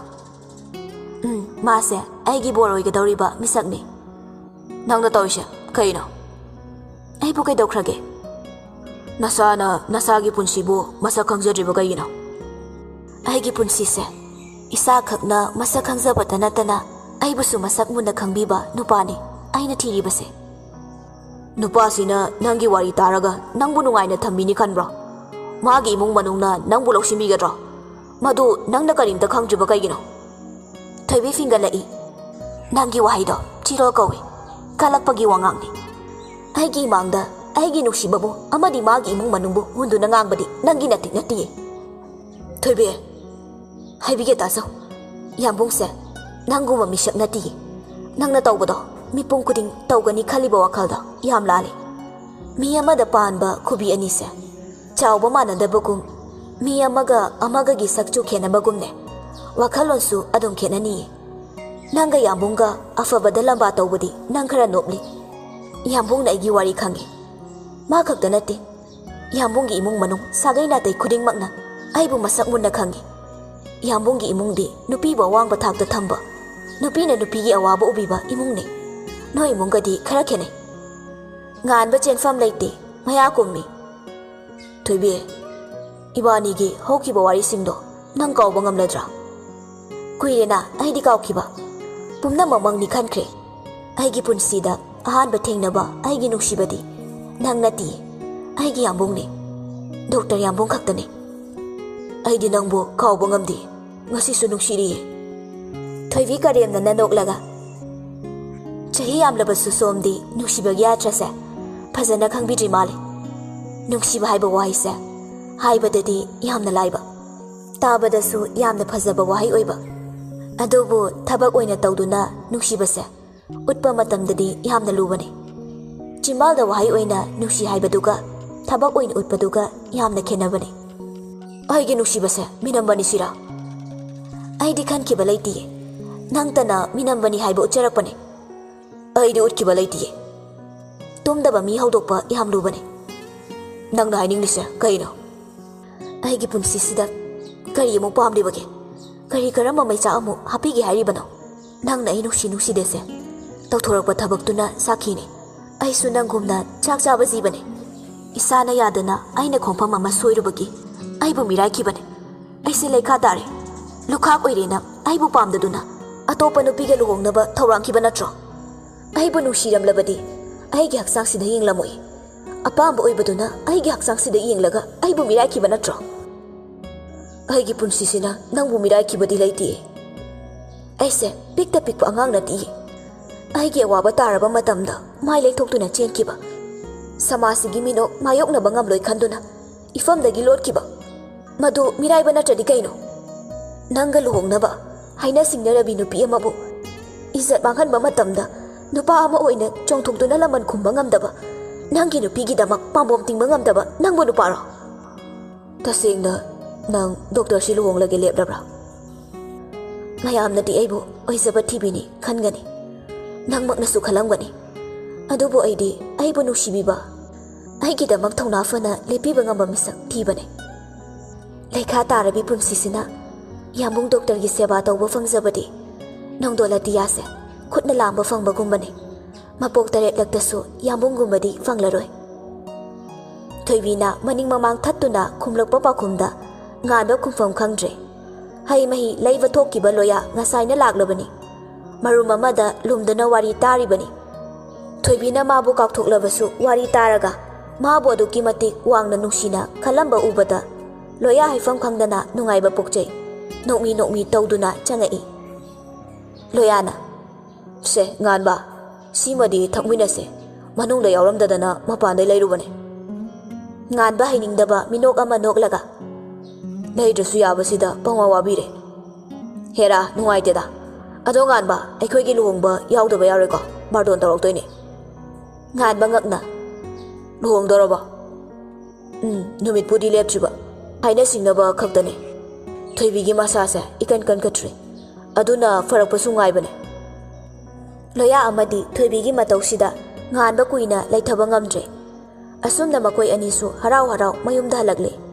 "ꯎꯝ, ꯃꯥꯁꯦ ꯑꯩꯒꯤ ꯕꯣꯔ ꯑꯣꯏꯒꯗꯧꯔꯤꯕ ꯃꯤꯁꯛꯅꯤ꯫" "ꯅꯪꯅ ꯇꯧꯔꯤꯁꯦ ꯀꯩꯅꯣ?" "ꯑꯩꯕꯨ ꯀꯩꯗꯧꯈ꯭ꯔꯒꯦ?" "ꯅꯁꯥꯅ ꯅꯁꯥꯒꯤ ꯄꯨꯟꯁꯤꯕꯨ ꯃꯁꯛ ꯈꯪꯖꯗ꯭ꯔꯤꯕ ꯀꯩꯒꯤꯅꯣ?" "ꯑꯩꯒꯤ ꯄꯨꯟꯁꯤꯁꯦ ꯏꯁꯥꯈꯛꯅ ꯃꯁꯛ ꯈꯪꯖꯕꯇ ꯅꯠꯇꯅ ꯑꯩꯕꯨꯁꯨ ꯃꯁꯛ ꯃꯨꯟꯅ ꯈꯪꯕꯤꯕ ꯅꯨꯄꯥꯅꯤ ꯑꯩꯅ ꯊꯤꯔꯤꯕꯁꯦ꯫" "ꯅꯨꯄꯥꯁꯤꯅ ꯅꯪꯒꯤ ꯋꯥꯔꯤ ꯇꯥꯔꯒ ꯅꯪꯕꯨ ꯅꯨꯡꯉꯥꯏꯅ ꯊꯝꯕꯤꯅꯤ ꯈꯟꯕ꯭ꯔꯣ? ꯃꯥꯒꯤ ꯏꯃꯨꯡ ꯃꯅꯨꯡꯅ ꯅꯪꯕꯨ ꯂꯧꯁꯤꯟꯕꯤꯒꯗ꯭ꯔꯣ? ꯃꯗꯨ ꯅꯪꯅ ꯀꯔꯤꯝꯇ ꯈꯪꯗ꯭ꯔꯤꯕ ꯀꯩꯒꯤꯅꯣ?" ꯊꯣꯏꯕꯤ ꯐꯤꯡꯒꯠꯂꯛꯏ꯫ "ꯅꯪꯒꯤ ꯋꯥꯍꯩꯗꯣ ꯊꯤꯔꯣꯜ ꯀꯧꯏ, ꯀꯜꯂꯛꯄꯒꯤ ꯋꯥꯉꯥꯡꯅꯤ꯫" ꯑꯩꯒꯤ ꯏꯃꯥꯡꯗ ꯑꯩꯒꯤ ꯅꯨꯡꯁꯤꯕꯕꯨ ꯑꯃꯗꯤ ꯃꯥꯒꯤ ꯏꯃꯨꯡ ꯃꯅꯨꯡꯕꯨ ꯍꯨꯟꯗꯨꯅ ꯉꯥꯡꯕꯗꯤ ꯅꯪꯒꯤ ꯅꯇꯤꯛ ꯅꯠꯇꯤꯌꯦ꯫ ꯊꯣꯏꯕꯤ, ꯍꯥꯏꯕꯤꯒꯦ ꯇꯥꯖꯧ꯫ ꯌꯥꯝꯕꯨꯡꯁꯦ ꯅꯪꯒꯨꯝꯕ ꯃꯤꯁꯛ ꯅꯠꯇꯤꯌꯦ꯫ ꯅꯪꯅ ꯇꯧꯕꯗꯣ ꯃꯤꯄꯨꯝ ꯈꯨꯗꯤꯡ ꯇꯧꯒꯅꯤ ꯈꯜꯂꯤꯕ ꯋꯥꯈꯜꯗꯣ ꯌꯥꯝ ꯂꯥꯜꯂꯦ꯫ ꯃꯤ ꯑꯃꯗ ꯄꯥꯟꯕ ꯈꯨꯕꯤ ꯑꯅꯤꯁꯦ ꯆꯥꯎꯕ ꯃꯥꯟꯅꯗꯕꯒꯨꯝ, ꯃꯤ ꯑꯃꯒ ꯑꯃꯒꯒꯤ ꯁꯛꯆꯨ ꯈꯦꯠꯅꯕꯒꯨꯝꯅꯦ, ꯋꯥꯈꯜꯂꯣꯟꯁꯨ ꯑꯗꯨꯝ ꯈꯦꯠꯅꯅꯤꯌꯦ꯫ ꯅꯪꯒ ꯌꯥꯝꯕꯨꯡꯒ ꯑꯐꯕꯗ ꯂꯝꯕꯥ ꯇꯧꯕꯗꯤ ꯅꯪ ꯈꯔ ꯅꯣꯞꯂꯤ꯫ ꯌꯥꯝꯕꯨꯡꯅ ꯑꯩꯒꯤ ꯋꯥꯔꯤ ꯈꯪꯉꯤ꯫ ꯃꯥ ꯈꯛꯇ ꯅꯠꯇꯦ, ꯌꯥꯝꯕꯨꯡꯒꯤ ꯏꯃꯨꯡ ꯃꯅꯨꯡ ꯁꯥꯒꯩ ꯅꯥꯇꯩ ꯈꯨꯗꯤꯡꯃꯛꯅ ꯑꯩꯕꯨ ꯃꯁꯛ ꯃꯨꯟꯅ ꯈꯪꯉꯤ꯫ ꯌꯥꯝꯕꯨꯡꯒꯤ ꯏꯃꯨꯡꯗꯤ ꯅꯨꯄꯤꯕꯨ ꯑꯋꯥꯡꯕ ꯊꯥꯛꯇ ꯊꯝꯕ, ꯅꯨꯄꯤꯅ ꯅꯨꯄꯤꯒꯤ ꯑꯋꯥꯕ ꯎꯕꯤꯕ ꯏꯃꯨꯡꯅꯤ꯫ ꯅꯣꯏ ꯏꯃꯨꯡꯒꯗꯤ ꯈꯔ ꯈꯦꯠꯅꯩ꯫ ꯉꯥꯟꯕ ꯆꯦꯟꯐꯝ ꯂꯩꯇꯦ, ꯃꯌꯥ ꯀꯨꯝꯃꯤ꯫ ꯊꯣꯏꯕꯤ, ꯏꯕꯥꯅꯤꯒꯤ ꯍꯧꯈꯤꯕ ꯋꯥꯔꯤꯁꯤꯡꯗꯣ ꯅꯪ ꯀꯥꯎꯕ ꯉꯝꯂꯗ꯭ꯔꯥ? ꯀꯨꯏꯔꯦꯅ ꯑꯩꯗꯤ ꯀꯥꯎꯈꯤꯕ꯫ ꯄꯨꯝꯅꯃꯛ ꯃꯪꯅꯤ ꯈꯟꯈ꯭ꯔꯦ꯫ ꯑꯩꯒꯤ ꯄꯨꯟꯁꯤꯗ ꯑꯍꯥꯟꯕ ꯊꯦꯡꯅꯕ ꯑꯩꯒꯤ ꯅꯨꯡꯁꯤꯕꯗꯤ ꯅꯪ ꯅꯠꯇꯤꯌꯦ, ꯑꯩꯒꯤ ꯌꯥꯝꯕꯨꯡꯅꯦ꯫ ꯗꯣꯛꯇꯔ ꯌꯥꯝꯕꯨꯡ ꯈꯛꯇꯅꯦ꯫ ꯑꯩꯗꯤ ꯅꯪꯕꯨ ꯀꯥꯎꯕ ꯉꯝꯗꯦ꯫ ꯉꯁꯤꯁꯨ ꯅꯨꯡꯁꯤꯔꯤꯌꯦ꯫ ꯊꯣꯏꯕꯤ ꯀꯔꯦꯝꯅꯅ ꯅꯣꯛꯂꯒ, ꯆꯍꯤ ꯌꯥꯝꯂꯕꯁꯨ ꯁꯣꯝꯗꯤ ꯅꯨꯡꯁꯤꯕꯒꯤ ꯑꯥꯔꯊꯁꯦ ꯐꯖꯅ ꯈꯪꯕꯤꯗ꯭ꯔꯤ ꯃꯥꯜꯂꯦ꯫ ꯅꯨꯡꯁꯤꯕ ꯍꯥꯏꯕ ꯋꯥꯍꯩꯁꯦ ꯍꯥꯏꯕꯗꯗꯤ ꯌꯥꯝꯅ ꯂꯥꯏꯕ, ꯇꯥꯕꯗꯁꯨ ꯌꯥꯝꯅ ꯐꯖꯕ ꯋꯥꯍꯩ ꯑꯣꯏꯕ, ꯑꯗꯨꯕꯨ ꯊꯕꯛ ꯑꯣꯏꯅ ꯇꯧꯗꯨꯅ ꯅꯨꯡꯁꯤꯕꯁꯦ ꯎꯠꯄ ꯃꯇꯝꯗꯗꯤ ꯌꯥꯝꯅ ꯂꯨꯕꯅꯤ꯫ ꯆꯤꯝꯕꯥꯜꯗ ꯋꯥꯍꯩ ꯑꯣꯏꯅ ꯅꯨꯡꯁꯤ ꯍꯥꯏꯕꯗꯨꯒ ꯊꯕꯛ ꯑꯣꯏꯅ ꯎꯠꯄꯗꯨꯒ ꯌꯥꯝꯅ ꯈꯦꯠꯅꯕꯅꯤ꯫ ꯑꯩꯒꯤ ꯅꯨꯡꯁꯤꯕꯁꯦ ꯃꯤꯅꯝꯕꯅꯤ ꯁꯤꯔꯥ? ꯑꯩꯗꯤ ꯈꯟꯈꯤꯕ ꯂꯩꯇꯤꯌꯦ꯫ ꯅꯪꯇꯅ ꯃꯤꯅꯝꯕꯅꯤ ꯍꯥꯏꯕ ꯎꯠꯆꯔꯛꯄꯅꯦ꯫ ꯑꯩꯗꯤ ꯎꯠꯈꯤꯕ ꯂꯩꯇꯤꯌꯦ꯫ ꯇꯨꯝꯗꯕ ꯃꯤ ꯍꯧꯗꯣꯛꯄ ꯌꯥꯝ ꯂꯨꯕꯅꯦ꯫ ꯅꯪꯅ ꯍꯥꯏꯅꯤꯡꯂꯤꯁꯦ ꯀꯩꯅꯣ? ꯑꯩꯒꯤ ꯄꯨꯟꯁꯤꯁꯤꯗ ꯀꯔꯤ ꯑꯃꯨꯛ ꯄꯥꯝꯂꯤꯕꯒꯦ? ꯀꯔꯤ ꯀꯔꯝꯕ ꯃꯩꯆꯥꯛ ꯑꯃꯨꯛ ꯍꯥꯞꯄꯤꯒꯦ ꯍꯥꯏꯔꯤꯕꯅꯣ? ꯅꯪꯅ ꯑꯩ ꯅꯨꯡꯁꯤ ꯅꯨꯡꯁꯤꯗꯦꯁꯦ ꯇꯧꯊꯣꯔꯛꯄ ꯊꯕꯛꯇꯨꯅ ꯁꯥꯈꯤꯅꯤ꯫ ꯑꯩꯁꯨ ꯅꯪꯒꯨꯝꯅ ꯆꯥꯛ ꯆꯥꯕ ꯖꯤꯕꯅꯦ꯫ ꯏꯁꯥꯅ ꯌꯥꯗꯅ ꯑꯩꯅ ꯈꯣꯡꯐꯝ ꯑꯃ ꯁꯣꯏꯔꯨꯕꯒꯤ ꯑꯩꯕꯨ ꯃꯤꯔꯥꯏꯈꯤꯕꯅꯦ꯫ ꯑꯩꯁꯦ ꯂꯩꯈꯥ ꯇꯥꯔꯦ꯫ ꯂꯨꯈꯥꯛ ꯑꯣꯏꯔꯦꯅ ꯑꯩꯕꯨ ꯄꯥꯝꯗꯗꯨꯅ ꯑꯇꯣꯞꯄ ꯅꯨꯄꯤꯒ ꯂꯨꯍꯣꯡꯅꯕ ꯊꯧꯔꯥꯡꯈꯤꯕ ꯅꯠꯇ꯭ꯔꯣ? ꯑꯩꯕꯨ ꯅꯨꯡꯁꯤꯔꯝꯂꯕꯗꯤ ꯑꯩꯒꯤ ꯍꯛꯆꯥꯡꯁꯤꯗ ꯌꯦꯡꯂꯝꯃꯣꯏ꯫ ꯑꯄꯥꯝꯕ ꯑꯣꯏꯕꯗꯨꯅ ꯑꯩꯒꯤ ꯍꯛꯆꯥꯡꯁꯤꯗ ꯌꯦꯡꯂꯒ ꯑꯩꯕꯨ ꯃꯤꯔꯥꯏꯈꯤꯕ ꯅꯠꯇ꯭ꯔꯣ? ꯑꯩꯒꯤ ꯄꯨꯟꯁꯤꯁꯤꯅ ꯅꯪꯕꯨ ꯃꯤꯔꯥꯏꯈꯤꯕꯗꯤ ꯂꯩꯇꯦ꯫ ꯑꯩꯁꯦ ꯄꯤꯛꯇ ꯄꯤꯛꯄ ꯑꯉꯥꯡ ꯅꯠꯇꯤꯌꯦ꯫ ꯑꯩꯒꯤ ꯑꯋꯥꯕ ꯇꯥꯔꯕ ꯃꯇꯝꯗ ꯃꯥꯏ ꯂꯩꯊꯣꯛꯇꯨꯅ ꯆꯦꯟꯈꯤꯕ, ꯁꯃꯥꯖꯁꯤꯒꯤ ꯃꯤꯅꯣꯛ ꯃꯥꯌꯣꯛꯅꯕ ꯉꯝꯂꯣꯏ ꯈꯟꯗꯨꯅ ꯏꯐꯝꯗꯒꯤ ꯂꯣꯠꯈꯤꯕ, ꯃꯗꯨ ꯃꯤꯔꯥꯏꯕ ꯅꯠꯇ꯭ꯔꯗꯤ ꯀꯩꯅꯣ? ꯅꯪꯒ ꯂꯨꯍꯣꯡꯅꯕ ꯍꯥꯏꯅ ꯁꯤꯡꯅꯔꯕꯤ ꯅꯨꯄꯤ ꯑꯃꯕꯨ ꯏꯖꯠ ꯃꯥꯡꯍꯟꯕ ꯃꯇꯝꯗ ꯅꯨꯄꯥ ꯑꯃ ꯑꯣꯏꯅ ꯆꯣꯡꯊꯣꯛꯇꯨꯅ ꯂꯃꯟ ꯈꯨꯝꯕ ꯉꯝꯗꯕ ꯅꯪꯒꯤ ꯅꯨꯄꯤꯒꯤꯗꯃꯛ ꯄꯥꯝꯕꯣꯝ ꯇꯤꯡꯕ ꯉꯝꯗꯕ ꯅꯪꯕꯨ ꯅꯨꯄꯥꯔꯣ? ꯇꯁꯦꯡꯅ ꯅꯪ ꯗꯣꯛꯇꯔꯁꯤ ꯂꯨꯍꯣꯡꯂꯒꯦ ꯂꯦꯞꯂꯕ꯭ꯔꯥ? ꯃꯌꯥꯝꯅꯗꯤ ꯑꯩꯕꯨ ꯑꯣꯏꯖꯕ ꯊꯤꯕꯤꯅꯤ ꯈꯟꯒꯅꯤ, ꯅꯪꯃꯛꯅꯁꯨ ꯈꯜꯂꯝꯒꯅꯤ꯫ ꯑꯗꯨꯕꯨ ꯑꯩꯗꯤ ꯑꯩꯕꯨ ꯅꯨꯡꯁꯤꯕꯤꯕ, ꯑꯩꯒꯤꯗꯃꯛ ꯊꯧꯅꯥ ꯐꯅ ꯂꯦꯞꯄꯤꯕ ꯉꯝꯕ ꯃꯤꯁꯛ ꯊꯤꯕꯅꯤ꯫ ꯂꯩꯈꯥ ꯇꯥꯔꯕꯤ ꯄꯨꯟꯁꯤꯁꯤꯅ ꯌꯥꯝꯕꯨꯡ ꯗꯣꯛꯇꯔꯒꯤ ꯁꯦꯕꯥ ꯇꯧꯕ ꯐꯪꯖꯕꯗꯤ ꯅꯣꯡꯗꯣꯜ ꯑꯇꯤꯌꯥꯁꯦ ꯈꯨꯠꯅ ꯂꯥꯝꯕ ꯐꯪꯕꯒꯨꯝꯕꯅꯤ꯫ ꯃꯄꯣꯛ ꯇꯔꯦꯠꯂꯛꯇꯁꯨ ꯌꯥꯝꯕꯨꯡꯒꯨꯝꯕꯗꯤ ꯐꯪꯂꯔꯣꯏ꯫ ꯊꯣꯏꯕꯤꯅ ꯃꯅꯤꯡ ꯃꯃꯥꯡ ꯊꯠꯇꯨꯅ ꯈꯨꯝꯂꯛꯄ ꯄꯥꯎꯈꯨꯝꯗ ꯉꯥꯟꯕ ꯈꯨꯝꯐꯝ ꯈꯪꯗ꯭ꯔꯦ꯫ ꯍꯩ ꯃꯍꯤ ꯂꯩꯕ ꯊꯣꯛꯈꯤꯕ ꯂꯣꯌꯥ ꯉꯁꯥꯏꯅ ꯂꯥꯛꯂꯕꯅꯤ꯫ ꯃꯔꯨꯝ ꯑꯃꯗ ꯂꯨꯝꯗꯨꯅ ꯋꯥꯔꯤ ꯇꯥꯔꯤꯕꯅꯤ꯫ ꯊꯣꯏꯕꯤꯅ ꯃꯥꯕꯨ ꯀꯥꯎꯊꯣꯛꯂꯕꯁꯨ ꯋꯥꯔꯤ ꯇꯥꯔꯒ ꯃꯥꯕꯨ ꯑꯗꯨꯛꯀꯤ ꯃꯇꯤꯛ ꯋꯥꯡꯅ ꯅꯨꯡꯁꯤꯅ ꯈꯜꯂꯝꯕ ꯎꯕꯗ ꯂꯣꯌꯥ ꯍꯥꯏꯐꯝ ꯈꯪꯗꯅ ꯅꯨꯡꯉꯥꯏꯕ ꯄꯣꯛꯆꯩ꯫ ꯅꯣꯛꯃꯤ ꯅꯣꯛꯃꯤ ꯇꯧꯗꯨꯅ ꯆꯪꯉꯛꯏ꯫ ꯂꯣꯌꯥꯅ, "ꯁꯦ, ꯉꯥꯟꯕ, ꯁꯤꯃꯗꯤ ꯊꯛꯃꯤꯟꯅꯁꯦ꯫ ꯃꯅꯨꯡꯗ ꯌꯥꯎꯔꯝꯗꯗꯅ ꯃꯄꯥꯟꯗꯩ ꯂꯩꯔꯨꯕꯅꯦ꯫" ꯉꯥꯟꯕ ꯍꯩꯅꯤꯡꯗꯕ ꯃꯤꯅꯣꯛ ꯑꯃ ꯅꯣꯛꯂꯒ, "ꯂꯩꯗ꯭ꯔꯁꯨ ꯌꯥꯕꯁꯤꯗ ꯄꯪꯋꯥ ꯋꯥꯕꯤꯔꯦ꯫ ꯍꯦꯔꯥ, ꯅꯨꯡꯉꯥꯏꯇꯦꯗ꯫ ꯑꯗꯣ ꯉꯥꯟꯕ, ꯑꯩꯈꯣꯏꯒꯤ ꯂꯨꯍꯣꯡꯕ ꯌꯥꯎꯗꯕ ꯌꯥꯔꯣꯏꯀꯣ? ꯕꯥꯔꯇꯣꯟ ꯇꯧꯔꯛꯇꯣꯏꯅꯦ꯫" ꯉꯥꯟꯕ ꯉꯛꯅ, "ꯂꯨꯍꯣꯡꯗꯣꯔꯕꯣ?" "ꯎꯝ, ꯅꯨꯃꯤꯠꯄꯨꯗꯤ ꯂꯦꯞꯇ꯭ꯔꯤꯕ, ꯍꯥꯏꯅ ꯁꯤꯡꯅꯕ ꯈꯛꯇꯅꯦ꯫" ꯊꯣꯏꯕꯤꯒꯤ ꯃꯁꯥꯁꯦ ꯏꯀꯟ ꯀꯟꯈꯠꯇ꯭ꯔꯦ꯫ ꯑꯗꯨꯅ ꯐꯔꯛꯄꯁꯨ ꯉꯥꯏꯕꯅꯦ꯫ ꯂꯣꯌꯥ ꯑꯃꯗꯤ ꯊꯣꯏꯕꯤꯒꯤ ꯃꯇꯧꯁꯤꯗ ꯉꯥꯟꯕ ꯀꯨꯏꯅ ꯂꯩꯊꯕ ꯉꯝꯗ꯭ꯔꯦ꯫ ꯑꯁꯨꯝꯅ ꯃꯈꯣꯏ ꯑꯅꯤꯁꯨ ꯍꯔꯥꯎ ꯍꯔꯥꯎ ꯃꯌꯨꯝꯗ ꯍꯜꯂꯛꯂꯦ꯫